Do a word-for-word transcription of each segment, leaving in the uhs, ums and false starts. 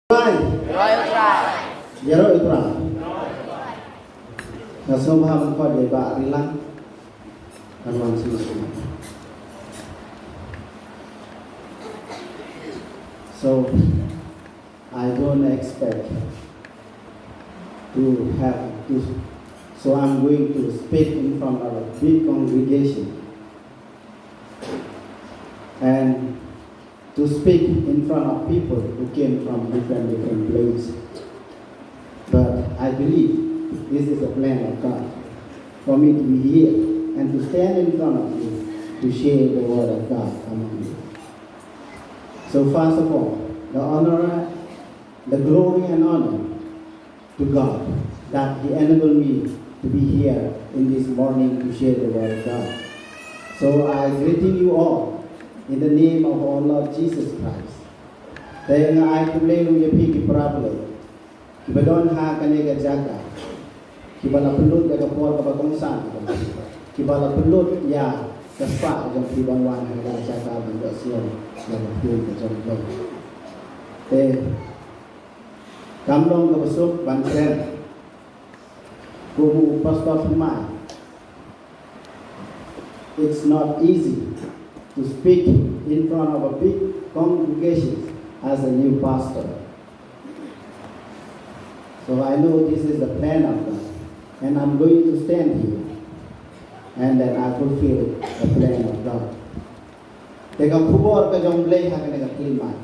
Trai. Royal Trai. Ïaroh ïa u Trai. Nga sngewbha ban khot ïa i Bah Rilang. Kan wan sngewbha. So, I don't expect to have to, so I'm going to speak in front of a big congregation and to speak in front of people who came from different, different places. But I believe this is a plan of God for me to be here and to stand in front of you to share the word of God among you. So first of all, the honor, the glory and honor to God that He enabled me to be here in this morning to share the word of God. So I greeting you all in the name of our Lord Jesus Christ. Te nga ai khublei ruh ïa phi ki para Blei kiba don ha kane ka jaka, kiba la pynlut ïa ka por kaba kongsan, kiba la pynlut ïa ka spah jong phi ban wan ha ka jaka ban ïohsngew ïa ka ktien ka jong Blei. Te kam long kaba suk ban kren. Kum u Pastor Thymmai, it's not easy to speak in front of a big congregation as a new pastor. So I know this is the plan of God, and I'm going to stand here, and then I fulfill the plan of God. Te ka khubor ka jong Blei ha kane ka khyllipmat.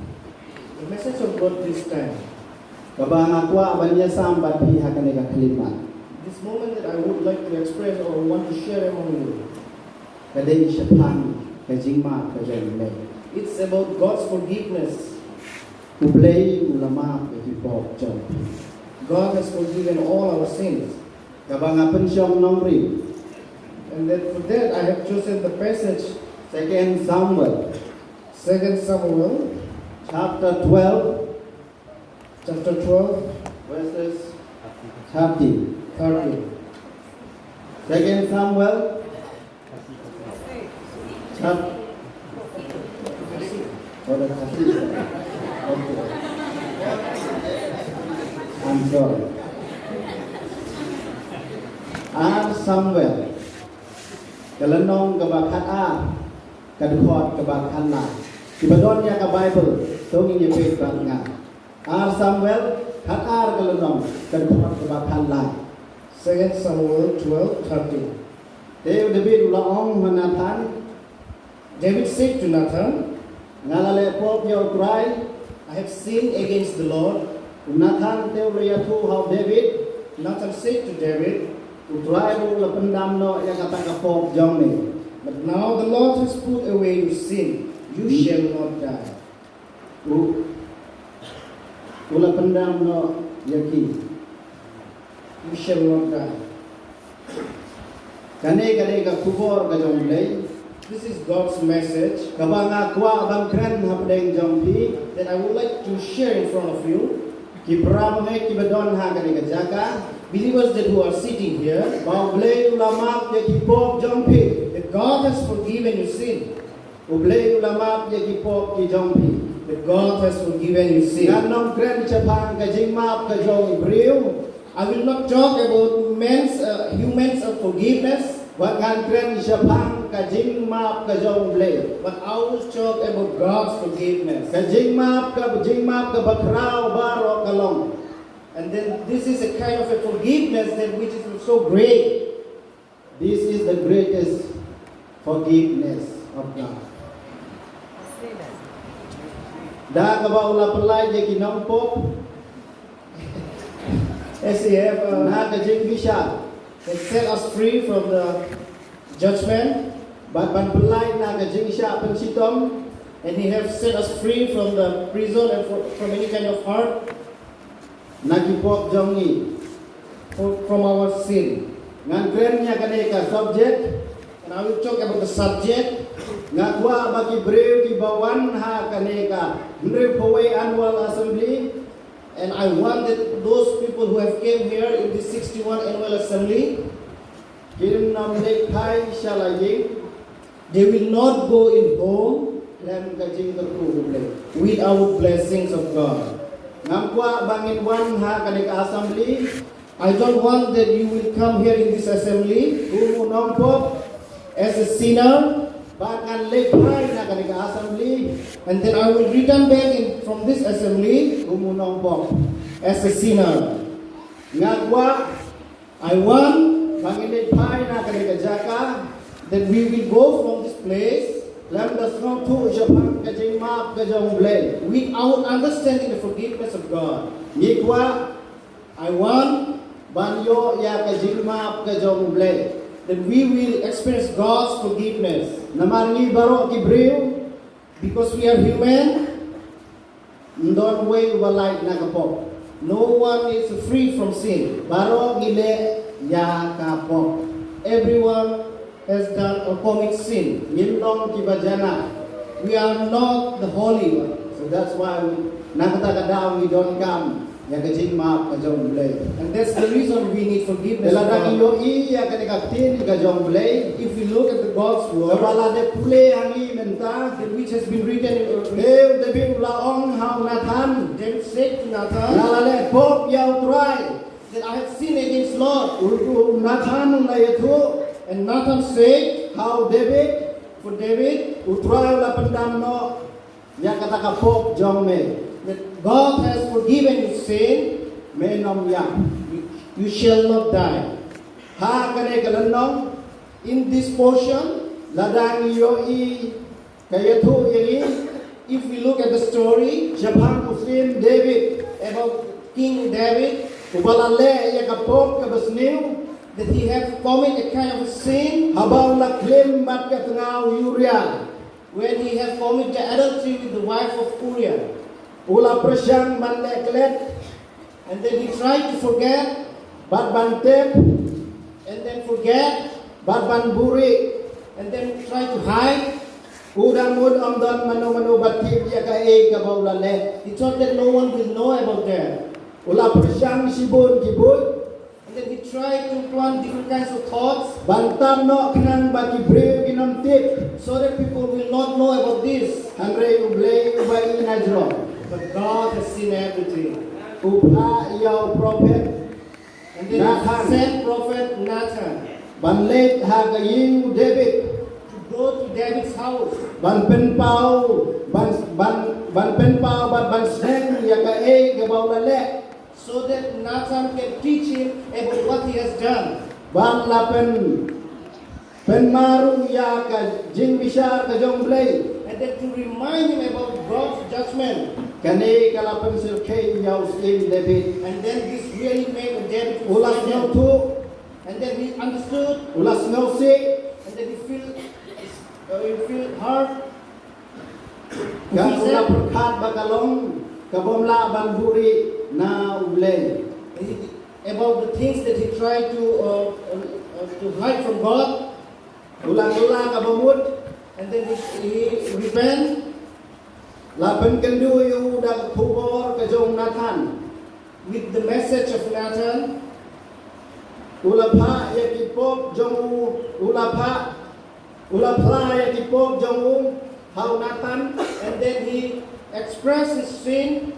The message of God this time. Kaba nga kwah ban ïasam bad phi ha kane ka khyllipmat. This moment that I would like to express or want to share among you. Ka dei shaphang ka jingmap ka jong Blei. It's about God's forgiveness. U Blei u la map ïa ki pop jong phi. God has forgiven all our sins. Kaba nga pynshong nongrim. And that for that I have chosen the passage. Second Samuel. Second Samuel. Chapter twelve. Chapter twelve. Verses thirteen. Thirteen. Second Samuel. Chap-, oh, the thirteen. Okay. I'm sorry. Ar Samuel. Ka lynnong kaba khat ar, ka dkhot kaba khat lai. Kiba don ïa ka Bible, to ngin ïa peit bad nga. Ar Samuel, khat ar ka lynnong, ka dkhot kaba khat lai. Second Samuel twelve thirteen. Te u David u la ong ha Nathan. David said to Nathan, nga la leh pop ïa u Trai. I have sinned against the Lord. U Nathan te u la ïathuh ha u David. Nathan said to David, u Trai ruh u la pyndam noh ïa kata ka pop jong me. But now the Lord has put away your sin. You shall not die. U, u la pyndam noh ïa ki. You shall not die. Kane ka dei ka khubor ka jong Blei. This is God's message. Kaba nga kwah ban kren hapdeng jong phi. That I would like to share in front of you. Ki para bangeit kiba don ha kane ka jaka. Believers that who are sitting here. Ba u Blei u la map ïa ki pop jong phi. That God has forgiven your sin. U Blei u la map ïa ki pop ki jong phi. That God has forgiven your sin. Ngan ym kren shaphang ka jingmap ka jong u briew. I will not talk about man's, uh, humans, uh, forgiveness. Wat ngan kren shaphang ka jingmap ka jong u Blei. But I will talk about God's forgiveness. Ka jingmap, ka jingmap kaba khraw baroh ka long. And then this is a kind of a forgiveness that which is so great. This is the greatest forgiveness of God. Da kaba u la pyllait ïa ki nongpop. As he have, uh, na ka jingbishar. He set us free from the judgment. Bad ban pyllait na ka jingshah pynshitom. And he have set us free from the prison and fro-, from any kind of hurt. Na ki pop jong ngi. For, from our sin. Ngan kren ïa kane ka subject. And I will talk about the subject. Nga kwah ba ki briew kiba wan ha kane ka hynriewphew wei annual assembly. And I want that those people who have came here in this sixty-one annual assembly, kin ym leit phai sha la ïing. They will not go in home. Khlem ka jingkyrkhu u Blei. Without blessings of God. Ngam kwah ba ngin wan ha kane ka assembly. I don't want that you will come here in this assembly. Kum u nongpop. As a sinner. Ba ngan leit phai na kane ka assembly. And then I will return back in, from this assembly. Kum u nongpop. As a sinner. Nga kwah, I want, ba ngin leit phai na kane ka jaka, that we will go from this place, lem da sngewthuh shaphang ka jingmap ka jong U Blei. Without understanding the forgiveness of God. Ngi kwah, I want, ban ïoh ïa ka jingmap ka jong U Blei. That we will experience God's forgiveness. Namar ngi baroh ki briew, because we are human, ym don uwei uba lait na ka pop. No one is free from sin. Baroh ngi leh ïa ka pop. Everyone has done or commit sin. Ngim long kiba janai. We are not the holy one. So that's why we, na kata ka daw ngi donkam ïa ka jingmap ka jong U Blei. And that's the reason we need forgiveness. Lada ngi ïohi ïa kane ka ktien ka jong U Blei. If we look at the God's word, kaba la dep pule ha ngi mynta, that which has been written in our, te u David u la ong ha u Nathan. David said to Nathan, nga la leh pop ïa U Trai. That I have sinned against Lord. U, u Nathan u la ïathuh. And Nathan said, ha u David, for David, U Trai u la pyndam noh ïa kata ka pop jong me. That God has forgiven your sin. Me nym ïap. You shall not die. Ha kane ka lynnong, in this portion, lada ngi ïohi ka ïathuh ïa ngi, if we look at the story, shaphang u syiem David, about King David, uba la leh ïa ka pop kaba sniew, that he have commit a kind of sin, haba u la khlem bad ka tnga u Uriah. When he have committed adultery with the wife of Uriah. U la pyrshang ban leh klet. And then he tried to forget. Bad ban tep. And then forget. Bad ban buhrieh. And then try to hide. U dang mut ym don mano mano ba tip ïa kaei kaba u la leh. He thought that no one will know about that. U la pyrshang shibun ki buit. And then he tried to plant different kinds of thoughts. Ban tam noh khnang ba ki briew kin ym tip. So that people will not know about this. Hynrei U Blei uba i na jrong. But God has seen everything. U phah ïa u prophet. And then Nathan. He sent prophet Nathan. Ban leit ha ka ïing u David. To go to David's house. Ban pynpaw, ban, ban, ban pynpaw, ban, ban sneng ïa kaei kaba u la leh. So that Nathan can teach him about what he has done. Ban la pyn, pynmar ïa ka jingbishar ka jong U Blei. And then to remind him about God's judgment. Kane ka la pynsyrkhei ïa u syiem David. And then this really made David to understand. U la sngewthuh. And then he understood. U la sngewsih. And then he feel, uh, he feel hurt. Ka u la pyrkhat ba ka long ka bym lah ban buhrieh na U Blei. About the things that he tried to, uh, uh, to hide from God. U la kylla kaba mut. And then he, he repent. La pynkynduh ïa u da ka khubor ka jong u Nathan. With the message of Nathan. U la phah ïa ki pop jong u, u la phah U la phla ïa ki pop jong u ha u Nathan. And then he expressed his sin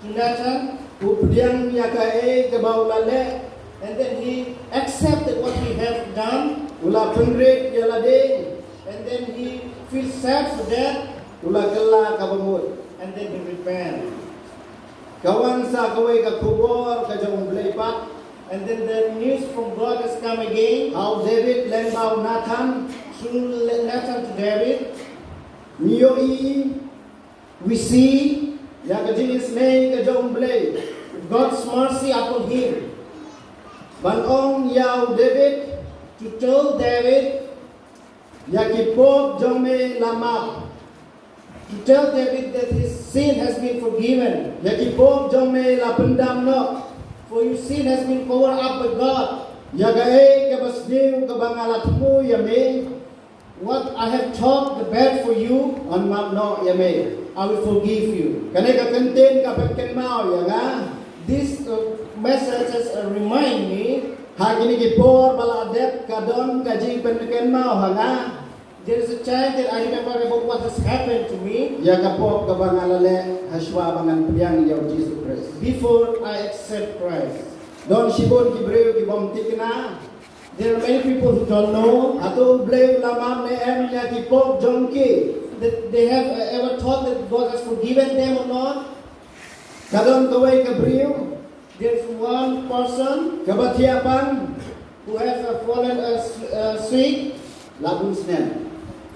to Nathan. U pdiang ïa kaei kaba u la leh. And then he accepted what he had done. U la pynrit ïa lade. And then he feels sad for that. U la kylla kaba mut. And then he repent. Ka wan sa kawei ka khubor ka jong U Blei pat. And then the news from God has come again. Ha u David lyngba u Nathan. Through Nathan to David. Ngi ïohi, we see, ïa ka jingisynei ka jong U Blei. God's mercy upon him. Ban ong ïa u David. To tell David. Ïa ki pop jong me la map. To tell David that his sin has been forgiven. Ïa ki pop jong me la pyndam noh. For your sin has been covered up by God. Ïa kaei kaba sniew kaba nga la thmu ïa me. What I have thought the bad for you. Yn map noh ïa me. I will forgive you. Kane ka kyntien ka pynkynmaw ïa nga. This, uh, message has, uh, remind me. Ha kine ki por ba la dep ka don ka jingpynkynmaw ha nga. There is a time that I remember about what has happened to me. Ïa ka pop kaba nga la leh hashwa ba ngan pdiang ïa u Jisu Khrist. Before I accept Christ. Don shibun ki briew ki bym thikna. There are many people who don't know. Hato u Blei u la map ne em ïa ki pop jong ki. That they have uh, ever thought that God has forgiven them or not. Ka don kawei ka briew. There is one person. Kaba thiah ban. Who has a fallen uh, uh, sick. La bun snem.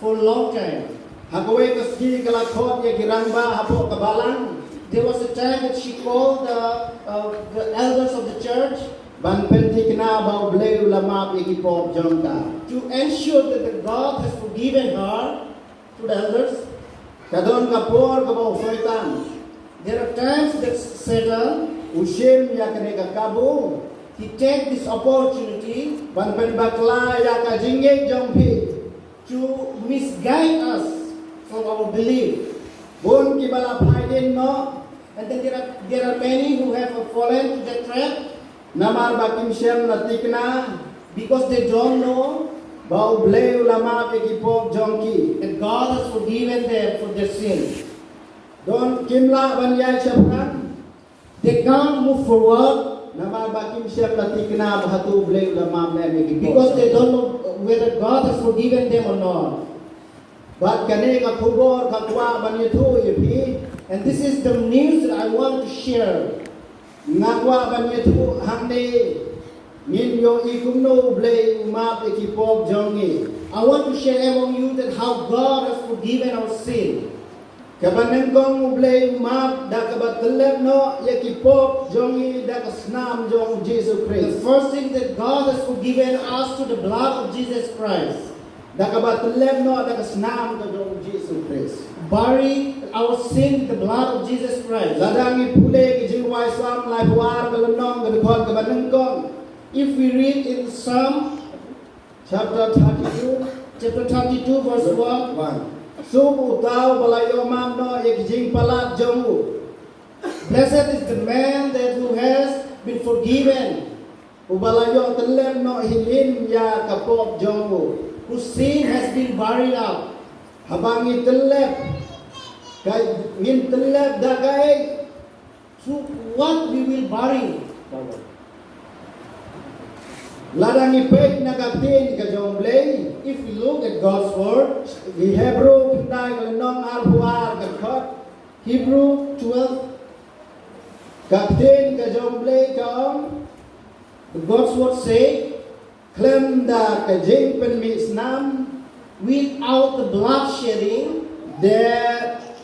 For a long time. Ha kawei ka sngi ka la khot ïa ki rangbah hapoh ka balang. There was a time that she called the, uh, the elders of the church. Ban pynthikna ba u Blei u la map ïa ki pop jong ka. To ensure that the God has forgiven her. To the elders. Ka don ka por kaba u Soitan. There are times that Satan. U shim ïa kane ka kabu. He take this opportunity. Ban pynbakla ïa ka jingngeit jong phi. To misguide us from our belief. Bun kiba la phai dien noh. And then there are, there are many who have fallen to the trap. Namar ba kim shym la thikna. Because they don't know. Ba u Blei u la map ïa ki pop jong ki. That God has forgiven them for their sin. Don kim lah ban ïaid shaphrang. They can't move forward. Namar ba kim shym la thikna ba hato u Blei u la map ne em ïa ki pop. Because they don't know whether God has forgiven them or not. Bad kane ka khubor nga kwah ban ïathuh ïa phi. And this is the news that I want to share. Nga kwah ban ïathuh hangne ngin ïohi kumno u Blei u map ïa ki pop jong ngi. I want to share among you that how God has forgiven our sin. Kaba nyngkong u Blei u map da kaba tyllep noh ïa ki pop jong ngi da ka snam jong u Jisu Khrist. The first thing that God has forgiven us through the blood of Jesus Christ. Da kaba tyllep noh da ka snam ka jong u Jisu Khrist. Bury our sin with the blood of Jesus Christ. Lada ngi pule ki Jingwai Salm laiphew ar ka lynnong ka dkhot kaba nyngkong. If we read in Psalm chapter thirty-two, chapter thirty-two verse one. One. Suk uta uba la ïoh map noh ïa ki jingpalat jong u. Blessed is the man that who has been forgiven. Uba la ïoh tyllep noh hi lin ïa ka pop jong u. Whose sin has been buried up. Haba ngi tyllep, ka ngin tyllep da kaei? Through what we will bury. Lada ngi peit na ka ktien ka jong u Blei. If we look at God's word. Ki Hebru khyndai ka lynnong arphew ar ka dkhot. Hebrew twelve. Ka ktien ka jong u Blei ka ong. God's word say. Khlem da ka jingpynmih snam. Without the blood shedding. Te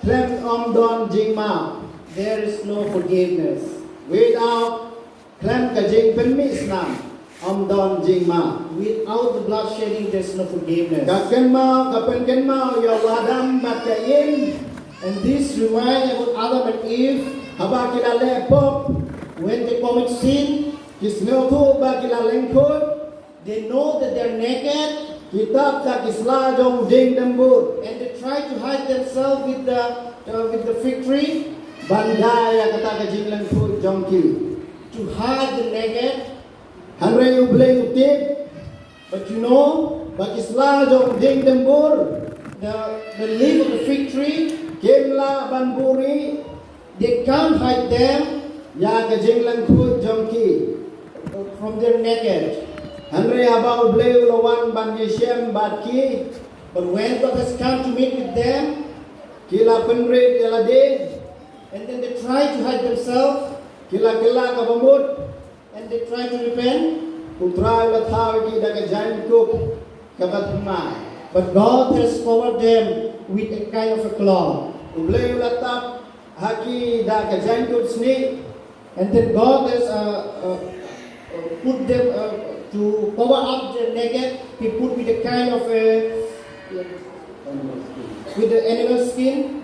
khlem ym don jingmap. There is no forgiveness. Without khlem ka jingpynmih snam ym don jingmap. Without the blood shedding, there's no forgiveness. Ka kynmaw, ka pynkynmaw ïa u Adam bad ka Im. And this remind about Adam and Eve. Haba ki la leh pop. When they commit sin. Ki sngewthuh ba ki la lyngkhuit. They know that they're naked. Ki tap da ki sla jong u dieng dymbur. And they try to hide themselves with the uh, with the fig tree. Ban da ïa kata ka jinglyngkhuit jong ki. To hide the naked. Hynrei u Blei u tip. But you know, ba ki sla jong u dieng dymbur. The the leaf of the fig tree. Kim lah ban buhrieh. They can't hide them. Ïa ka jinglyngkhuit jong ki. From their naked. Hynrei haba u Blei u la wan ban ïashem bad ki. But when God has come to meet with them. Ki la pynrit ïa lade. And then they try to hide themselves. Ki la kylla kaba mut. And they try to repent. U Trai u la thaw ïa ki da ka jaiñkup kaba thymmai. But God has covered them with a kind of a cloth. U Blei u la tap ha ki da ka jaiñkup snieh. And then God has uh, uh, uh, put them uh, to cover up their naked. He put with a kind of a with the animal skin.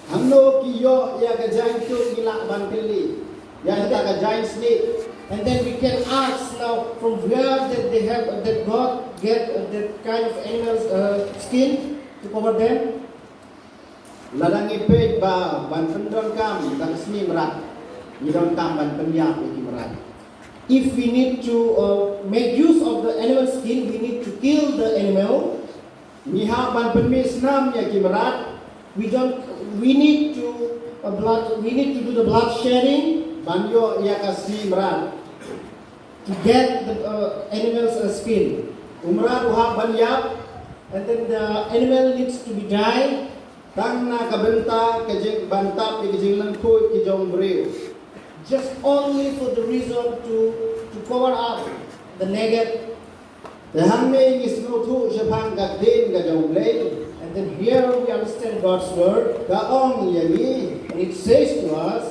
Hangno ki ïoh ïa ka jaiñkup ngi lah ban kylli. Ïa kata ka jaiñ snieh. And then we can ask now from where that they have that God get uh, that kind of animals uh, skin to cover them. Lada ngi peit ba ban pyndonkam da ka snieh mrad. Ngi donkam ban pynïap ïa ki mrad. If we need to uh, make use of the animal skin, we need to kill the animal. Ngi hap ban pynmih snam ïa ki mrad. We don't, we need to, a blood, we need to do the blood shedding. Ban ïoh ïa ka sngi mrad. To get the uh, animals a skin. U mrad u hap ban ïap, and then the animal needs to be die. Tang na ka bynta ka jing ban tap ïa ka jinglyngkhuh ki jong u briew. Just only for the reason to, to cover up the naked. Te hangne ngi sngewthuh shaphang ka ktien ka jong u Blei. And then here we understand God's word. Ka ong ïa ngi. And it says to us,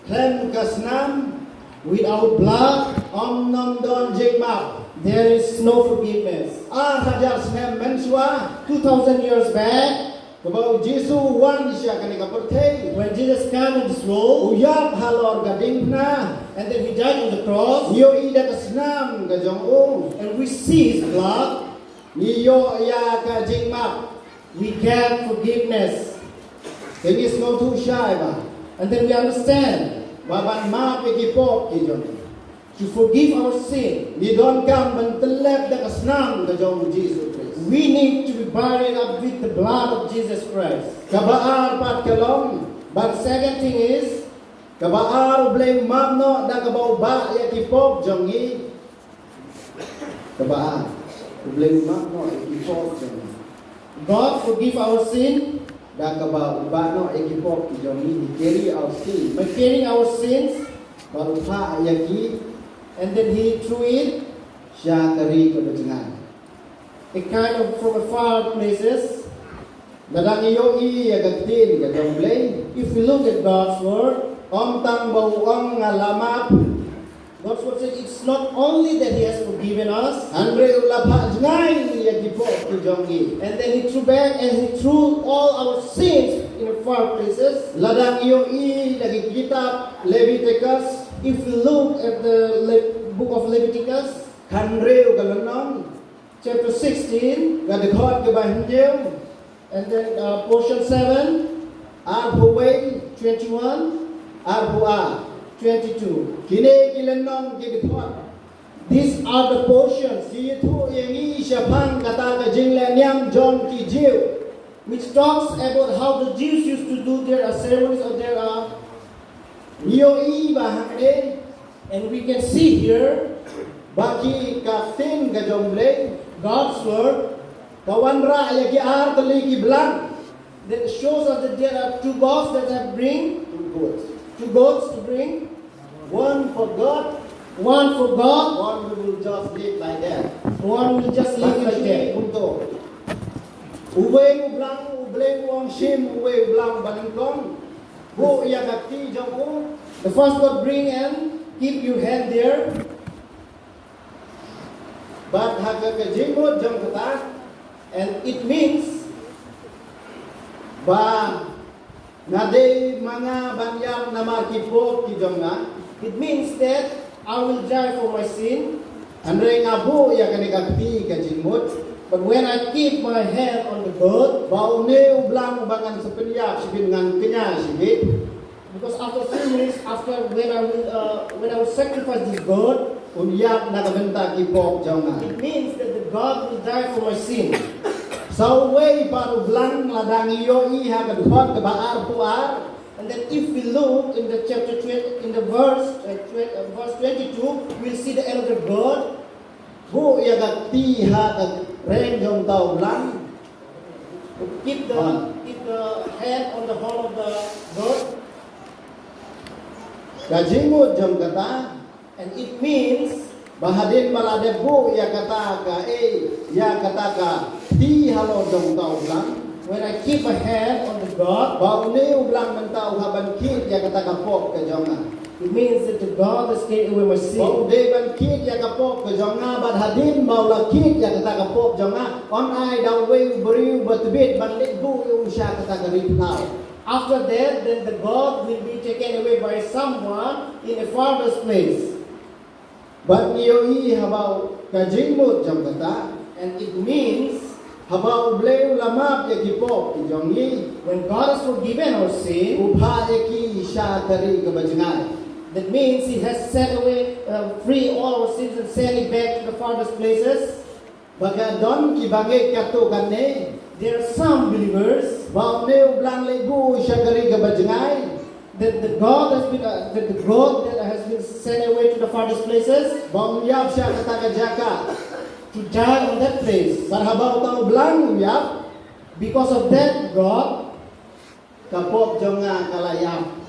khlem ka snam, without blood, ym don jingmap. There is no forgiveness. Ar hajar snem mynshuwa, two thousand years back, kaba u Jisu u wan sha kane ka pyrthei. When Jesus came in this world, u ïap halor ka diengphna, and then he died on the cross, ïohi da ka snam ka jong u, and we see his blood, ngi ïoh ïa ka jingmap. We get forgiveness. Te ngi sngewthuh shai ba, and then we understand, ba ban map ïa ki pop ki jong ngi, to forgive our sin, ngi donkam ban tyllep da ka snam ka jong u Jisu Khrist. We need to be buried up with the blood of Jesus Christ. Kaba ar pat ka long, but second thing is, kaba ar u Blei u map noh da kaba u bah ïa ki pop jong ngi. Kaba ar u Blei u map noh ïa ki pop jong ngi. God forgive our sin. Da kaba u bah noh ïa ki pop ki jong ngi, he carry our sin. By carrying our sins, ba u phah ïa ki, and then he threw it, sha ka ri kaba jngai. A kind of from a far places. Lada ngi ïohi ïa ka ktien ka jong u Blei. If we look at God's word, ym tang ba u ong nga la map. God's word said it's not only that he has forgiven us, hynrei u la phah jngai ïa ki pop ki jong ngi. And then he threw back and he threw all our sins in the far places. Lada ngi ïohi da ki kitab Leviticus. If we look at the Le- book of Leviticus, hynriew ka lynnong, chapter sixteen, ka dkhot kaba hynñiew, and then uh, portion seven, arphew wei, twenty-one, arphew ar, twenty-two. Kine ki lynnong ki dkhot. These are the portions. Ki ïathuh ïa ngi shaphang kata ka jinglehniam jong ki Jiw. Which talks about how the Jews used to do their uh, ceremonies or their uh, ngi ïohi ba hangne. And we can see here, ba ki ka ktien ka jong u Blei, God's word, ka wanrah ïa ki ar tylli ki blang. That shows us that there are two goats that have bring, two goats, two goats to bring. One for God, one for God, one who will just live like that. One will just live like that. Kumto. Uwei u blang, u Blei u ong shim uwei u blang ba nyngkong. Buh ïa ka kti jong u. The first God bring and keep your hand there. Bad ha ka jingmut jong kata, and it means ba nga dei ma nga ban ïap namar ki pop ki jong nga. It means that I will die for my sin. Hynrei nga buh ïa kane ka kti ka jingmut. But when I keep my hand on the goat, ba une u blang ba ngan sa pynïap shibit, ngan kñia shibit. Because after three minutes, after when I will, uh, when I will sacrifice this goat, un ïap na ka bynta ki pop jong nga. It means that the God will die for my sin. Sa uwei pat u blang lada ngi ïohi ha ka dkhot kaba arphew ar. And then if we look in the chapter twenty, in the verse, uh, twen- uh, verse twenty-two, we'll see the elder God. Buh ïa ka kti ha ka reng jong uta u blang. Keep the, keep the hand on the horn of the goat. Ka jingmut jong kata. And it means, ba hadien ba la dep buh ïa kata ka, eh, ïa kata ka kti halor jong uta u blang. When I keep my hand on the goat, ba une u blang mynta u hap ban kit ïa kata ka pop ka jong nga. It means that the God has carried away my sin. Ba u dei ban kit ïa ka pop ka jong nga, bad hadien ba u la kit ïa kata ka pop jong nga, un ai da uwei u briew ba tbit ban leit buh ïa u sha kata ka ri phyllaw. After that, then the God will be taken away by someone in a farthest place. Bad ngi ïohi haba ka jingmut jong kata. And it means, haba u Blei u la map ïa ki pop ki jong ngi. When God has forgiven our sin, u phah ïa ki sha ka ri kaba jngai. That means he has set away, uh, free all our sins and sent it back to the farthest places. Ba ka don kiba ngeit katto katne. There are some believers ba une u blang leh buh sha ka ri kaba jngai, that the God has been, uh, that the God that has been sent away to the farthest places, ba un ïap sha kata ka jaka to die on that place. Bad haba uta u blang u ïap, because of that God, ka pop jong nga ka la ïap.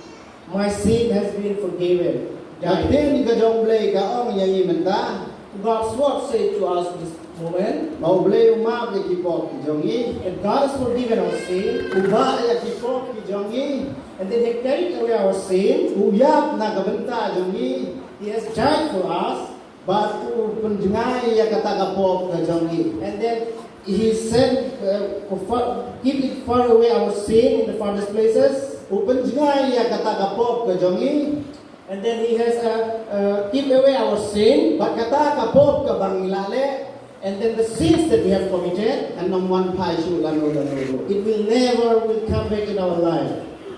My sin has been forgiven. Ka ktien ka jong U Blei ka ong ïa ngi mynta, God's word say to us this moment, ba U Blei u map ïa ki pop ki jong ngi. And God has forgiven our sin. U bah ïa ki pop ki jong ngi. And then He carried away our sin. U ïap na ka bynta jong ngi. He has died for us. Bad u pynjngai ïa kata ka pop ka jong ngi. And then He sent, uh, far, keep it far away our sin in the farthest places. U pynjngai ïa kata ka pop ka jong ngi. And then He has, uh, uh, keep away our sin. Bad kata ka pop kaba ngi la leh. And then the sins that we have committed, kan ym wan phai shuh lano lano ruh. It will never will come back in our life.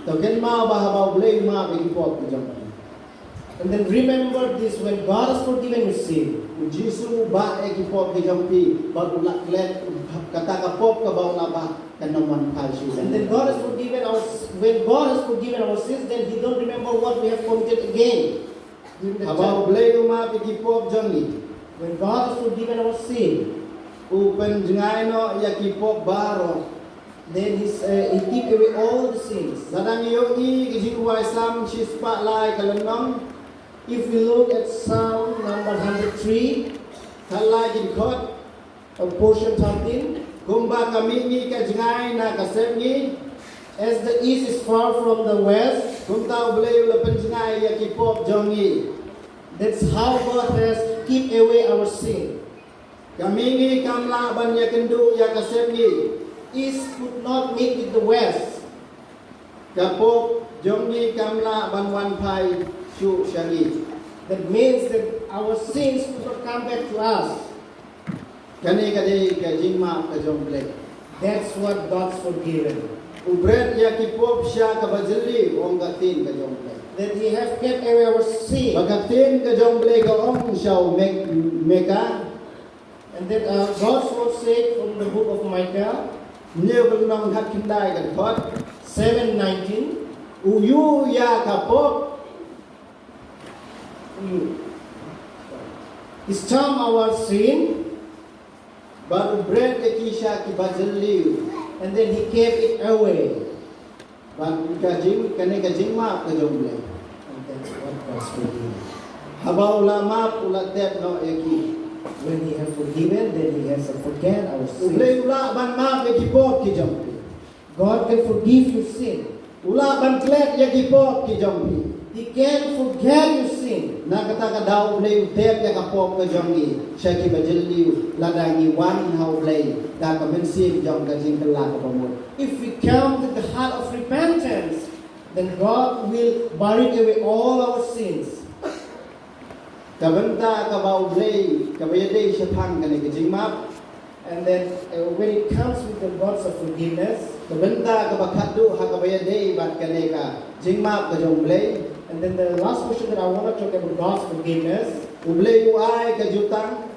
To kynmaw ba haba U Blei u map ïa ki pop ki jong ngi. And then remember this, when God has forgiven your sin. U Jisu u bah ïa ki pop ki jong phi, bad u la klet, kata ka pop kaba u la bah kan ym wan phai shuh. And then God has forgiven our, when God has forgiven our sins, then He don't remember what we have committed again. During the Haba U Blei u map ïa ki pop jong ngi. When God has forgiven our sin, u pynjngai noh ïa ki pop baroh. Then He, uh, He keep away all the sins. Lada ngi ïohi ka jingkwah Salm shispah lai ka lynnong. If we look at Psalm number hundred three, khatlai ki dkhot, uh, portion thirteen. Kumba ka mihngi ka jngai na ka sepngi, as the east is far from the west, kumta U Blei u la pynjngai ïa ki pop jong ngi. That's how God has keep away our sin. Ka mihngi kam lah ban ïakynduh ïa ka sepngi. East could not meet with the west. Ka pop jong ngi kam lah ban wan phai shuh sha ngi. That means that our sins could not come back to us. Kane ka dei ka jingmap ka jong U Blei. That's what God's forgiven. U bret ïa ki pop sha kaba jylliew, ong ka ktien ka jong U Blei. That He have kept away our sin. Ba ka ktien ka jong U Blei ka ong sha u Mek-, Mika. And then, uh, God's word said from the book of Micah, Micah ka lynnong khatkhyndai ka dkhot seven nineteen. U ïuh ïa ka pop. U ïuh. He stamp our sin. Bad u bret ïa ki sha kiba jylliew. And then He kept it away. Bad ka jing, kane ka jingmap ka jong U Blei. And that's what God's forgiven. Haba u la map, u la tep noh ïa ki. When He has forgiven, then He has forget our sins. U Blei u lah ban map ïa ki pop ki jong phi. God can forgive your sin. U lah ban klet ïa ki pop ki jong phi. He can forget your sin. Na kata ka daw U Blei u tep ïa ka pop ka jong ngi sha kiba jylliew lada ngi wan ha U Blei da ka mynsiem jong ka jingkylla kaba mut. If we come with the heart of repentance, then God will bury away all our sins. Ka bynta kaba U Blei, kaba ïadei shaphang kane ka jingmap. And then, uh, when it comes with the words of forgiveness, ka bynta kaba khatduh ha kaba ïadei bad kane ka jingmap ka jong U Blei. And then the last question that I want to talk about God's forgiveness. U Blei u ai ka jutang.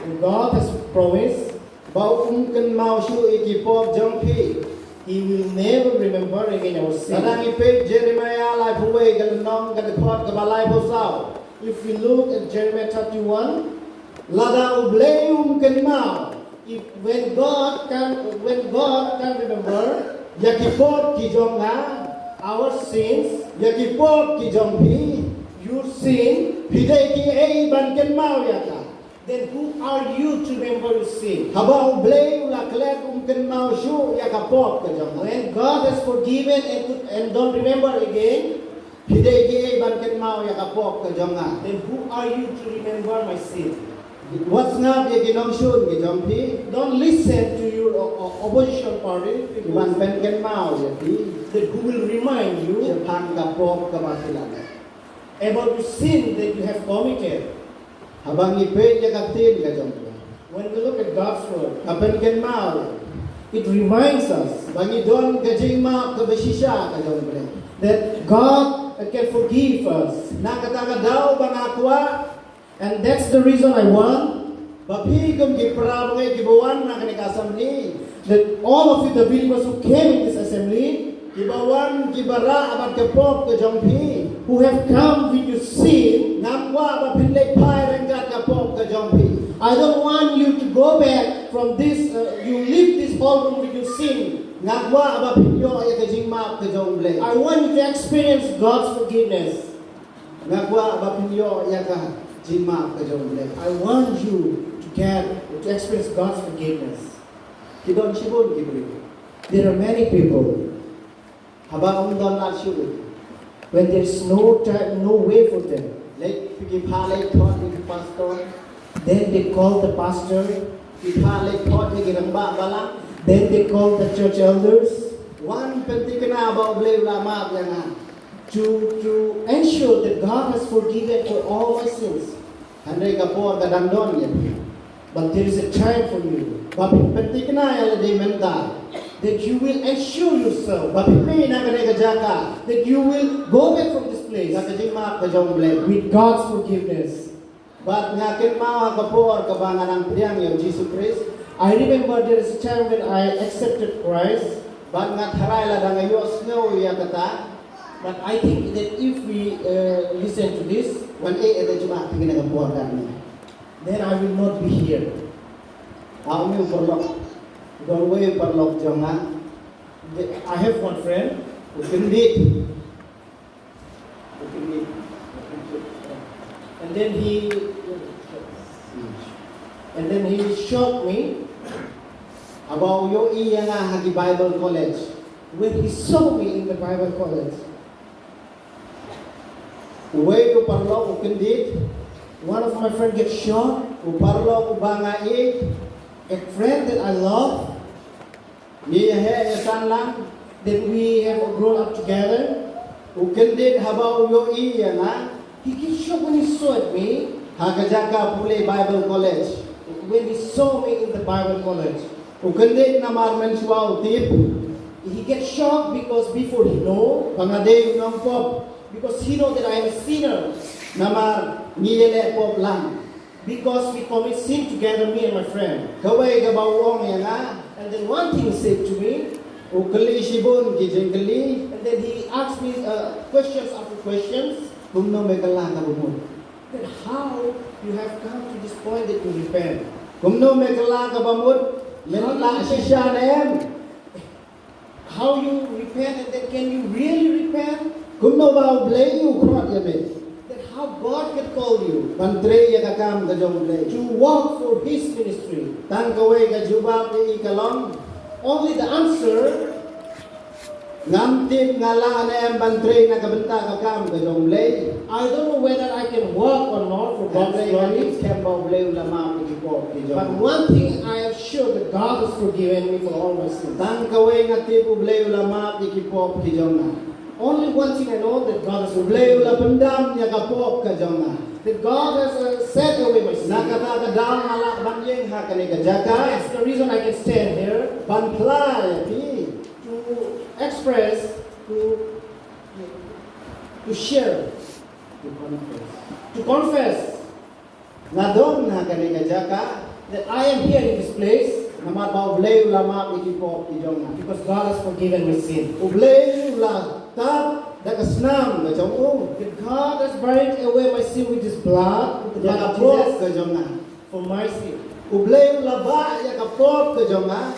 And God has promised. Ba um kynmaw shuh ïa ki pop jong phi. He will never remember again our sin. Lada ngi peit Jeremiah laiphew wei ka lynnong ka dkhot kaba laiphew saw. If we look at Jeremiah thirty-one, lada U Blei um kynmaw. If, when God can, when God can remember, ïa ki pop ki jong nga, our sins, ïa ki pop ki jong phi, your sin, phi dei kiei ban kynmaw ïa ka. Then who are you to remember your sin? Haba U Blei u la klet um kynmaw shuh ïa ka pop ka jong nga. When God has forgiven and, and don't remember again, phi dei kiei ban kynmaw ïa ka pop ka jong nga. Then who are you to remember my sin? Wat sngap ïa ki nongshun ki jong phi. Don't listen to your o-, o-, opposition party. Ki ban pynkynmaw ïa phi. Then who will remind you? Shaphang ka pop kaba phi la leh. About the sin that you have committed. Haba ngi peit ïa ka ktien ka jong U Blei. When we look at God's word, ka pynkynmaw, it reminds us, ba ngi don ka jingmap kaba shisha ka jong U Blei. That God can forgive us. Na kata ka daw ba nga kwah. And that's the reason I want. Ba phi kum ki para bangeit kiba wan na kane ka assembly. that all of you, the believers who came in this assembly, kiba wan kiba rah bad ka pop ka jong phi, who have come with your sin, ngam kwah ba phin leit phai ryngkat ka pop ka jong phi. I don't want you to go back from this, uh, you leave this hall room with your sin. Ngam kwah ba phin ïoh ïa ka jingmap ka jong U Blei. I want you to experience God's forgiveness. Ngam kwah ba phin ïoh ïa ka jingmap ka jong U Blei. I want you to get, to experience God's forgiveness. Ki don shibun ki briew. There are many people. Haba ym don lad shuh, when there's no time, no way for them, leit, ki phah leit thot ïa ki pastor. Then they call the pastor. Ki phah leit thot ïa ki rangbah balang. Then they call the church elders. Wan pynthikna ba U Blei u la map ïa nga. To, to ensure that God has forgiven for all my sins. Hynrei ka por ka dang don ïa phi. But there is a time for you. Ba phin pynthikna ïa lade mynta. That you will assure yourself. Ba phin mih na kane ka jaka. That you will go back from this place. Na ka jingmap ka jong U Blei. With God's forgiveness. Bad nga kynmaw ha ka por kaba nga nang pdiang ïa U Jisu Khrist. I remember there is a time when I accepted Christ. Bad nga tharai lada nga ïohsngew ïa kata. But I think that if we, uh, listen to this, wan eh ïa ka jubab ha kane ka por kane, then I will not be here. Ong u paralok. Don uwei u paralok jong nga. I have one friend. U kyndit. And then he, and then he shocked me. Haba u ïohi ïa nga ha ki Bible college. When he saw me in the Bible college. Uwei u paralok u kyndit. One of my friend get shocked. U paralok uba nga ïeit. A friend that I love. Ngi ïa heh ïa san lang. That we have grown up together. U kyndit haba u ïohi ïa nga. He get shocked when he saw at me. Ha ka jaka pule Bible College. When he saw me in the Bible college. U kyndit namar mynshuwa u tip. He get shocked because before he know. Ba nga dei u nongpop. Because he know that I am a sinner. Namar ngi ïaleh pop lang. Because we commit sin together, me and my friend. Kawei kaba u ong ïa nga. And then one thing he said to me. U kylli shibun ki jingkylli. And then he asked me, uh, questions after questions. Kumno me kylla kaba mut? Then how you have come to this point that you repent? Kumno me kylla kaba mut? Me lah shisha ne em? How you repent and then can you really repent? Kumno ba U Blei u khot ïa me? That how God can call you. Ban trei ïa ka kam ka jong U Blei. To work for his ministry. Tang kawei ka jubab ïa i ka long. Only the answer. Ngam tip nga lah ne em ban trei na ka bynta ka kam ka jong U Blei. I don't know whether I can work or not for God's glory. Ngam tip ba U Blei u la map ïa ki pop ki jong nga. But one thing I am sure that God has forgiven me for all my sins. Tang kawei nga tip U Blei u la map ïa ki pop ki jong nga. Only one thing I know that God has forgiven me. U Blei u la pyndam ïa ka pop ka jong nga. That God has, uh, set away my sin. Na kata ka daw nga lah ban ïeng ha kane ka jaka. That's the reason I can stand here. Ban phla ïa phi. To express, to, to share, to confess. To confess. Nga don ha kane ka jaka. That I am here in this place. Namar ba U Blei u la map ïa ki pop ki jong nga. Because God has forgiven my sin. U Blei u la tap da ka snam ka jong u. That God has buried away my sin with his blood, with the blood of Jesus. Ïa ka pop ka jong nga. For my sin. U Blei u la bah ïa ka pop ka jong nga.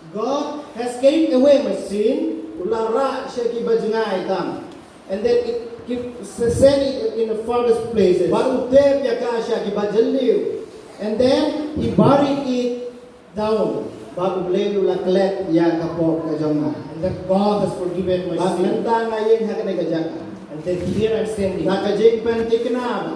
God has carried away my sin. U la rah sha ki ba jngai tam. And then it keep send it in the farthest places. Bad u tep ïa ka sha ki ba jylliew. And then he buried it down. Bad U Blei u la klet ïa ka pop ka jong nga. And that God has forgiven my sin. Bad mynta nga ïeng ha kane ka jaka. And then here I'm standing. Na ka jingpynthikna ba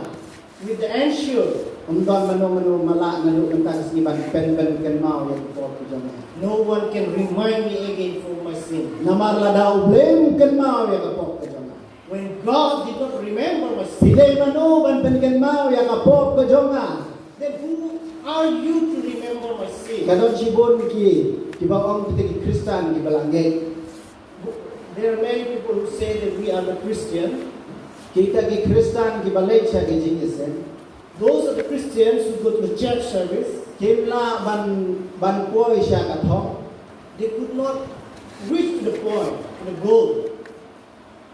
With the ensure. Ym don mano mano ba lah naduh mynta ka sngi ban pyn, pynkynmaw ïa ka pop ka jong nga. No one can remind me again for my sin. Namar lada U Blei um kynmaw ïa ka pop ka jong nga. When God did not remember my sin. Phi dei mano ban pynkynmaw ïa ka pop ka jong nga? Then who are you to remember my sin? Ka don shibun ki, kiba ong kita ki Khristan kiba la ngeit. There are many people who say that we are the Christian. Kita ki Khristan kiba leit sha ki jingïaseng. Those are the Christians who go to the church service. Kim lah ban, ban poi sha ka thong. They could not reach to the point, to the goal.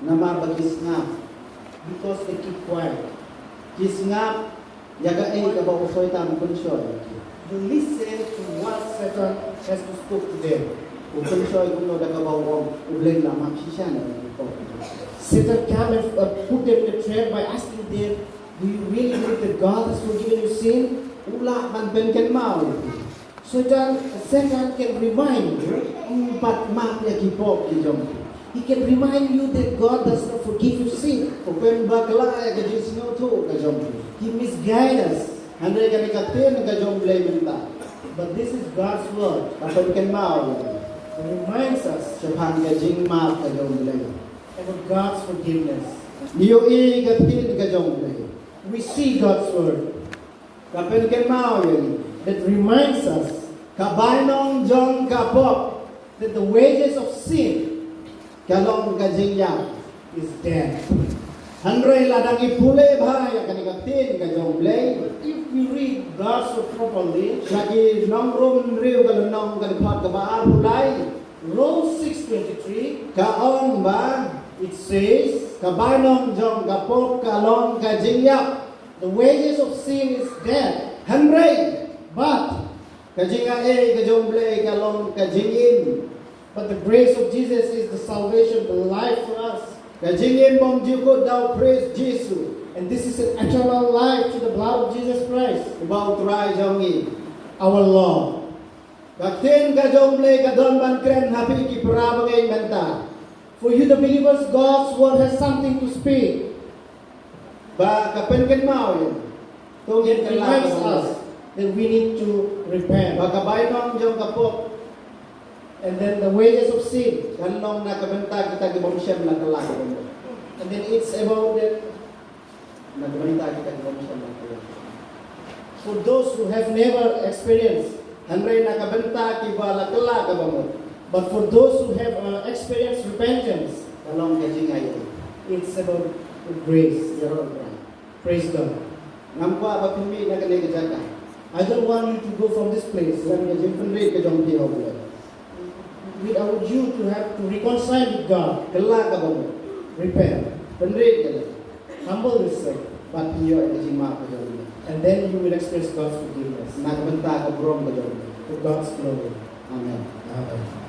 Namar ba ki sngap. Because they keep quiet. Ki sngap ïa kaei kaba u Soitan u pynshoi. They listen to what Satan has to speak to them. U pynshoi kumno da kaba u ong, u Blei la map shisha na u pynshoi. Satan come and uh, put them in a trap by asking them, "Do you really believe that God has forgiven your sin?" U lah ban pynkynmaw. Satan, Satan can remind you, um, pat map ïa ki pop ki jong. He can remind you that God does not forgive your sin. U pynbakla ïa ka jingsngewthuh ka jong. He misguide us. Hynrei kane ka ktien ka jong Blei mynta. But this is God's word. Ka pynkynmaw. It reminds us shaphang ka jingmap ka jong Blei. About God's forgiveness. Ngi ïohi ka ktien ka jong Blei. We see God's word. Ka pynkynmaw ïa ngi. That reminds us. Ka bainong jong ka pop. That the wages of sin. Ka long ka jingïap. Is death. Hynrei lada ngi pule bha ïa kane ka ktien ka jong Blei. If we read God's word properly, sha ki Nongrum hynriew ka lynnong ka dkhot kaba arphew lai. Romans six twenty-three. Ka ong ba. It says. Ka bainong jong ka pop ka long ka jingïap. The wages of sin is death. Hynrei, but, ka jingaiei ka jong Blei ka long ka jingim. But the grace of Jesus is the salvation, the life for us. Ka jingim bymjukut da u Khrist Jisu. And this is an eternal life through the blood of Jesus Christ. Uba u Trai jong ngi. Our Lord. Ka ktien ka jong Blei ka don ban kren ha phi ki para bangeit mynta. For you the believers, God's word has something to speak. Ba ka pynkynmaw ïa. To ngin kylla ka bamut. It reminds us that we need to repent. Ba ka bainong jong ka pop. And then the wages of sin. Kan long na ka bynta kita ki bym shym la kylla ka bamut. And then it's about that. Na ka bynta kita ki bym shym la kylla. For those who have never experienced. Hynrei na ka bynta kiba la kylla ka bamut. But for those who have uh, experienced repentance, ka long ka jingaiei. It's about grace. Ïaroh Trai. Praise God. Ngam kwah ba phin mih na kane ka jaka. I don't want you to go from this place. Khlem ka jingpynrit ka jong phi ha U Blei. Without you to have to reconcile with God. Kylla ka bamut. Repent. Pynrit ka jong. Humble yourself. Bad phin ïoh ka jingmap ka jong U Blei. And then you will experience God's forgiveness. Na ka bynta ka burom ka jong U Blei. For God's glory. Amen. Amen.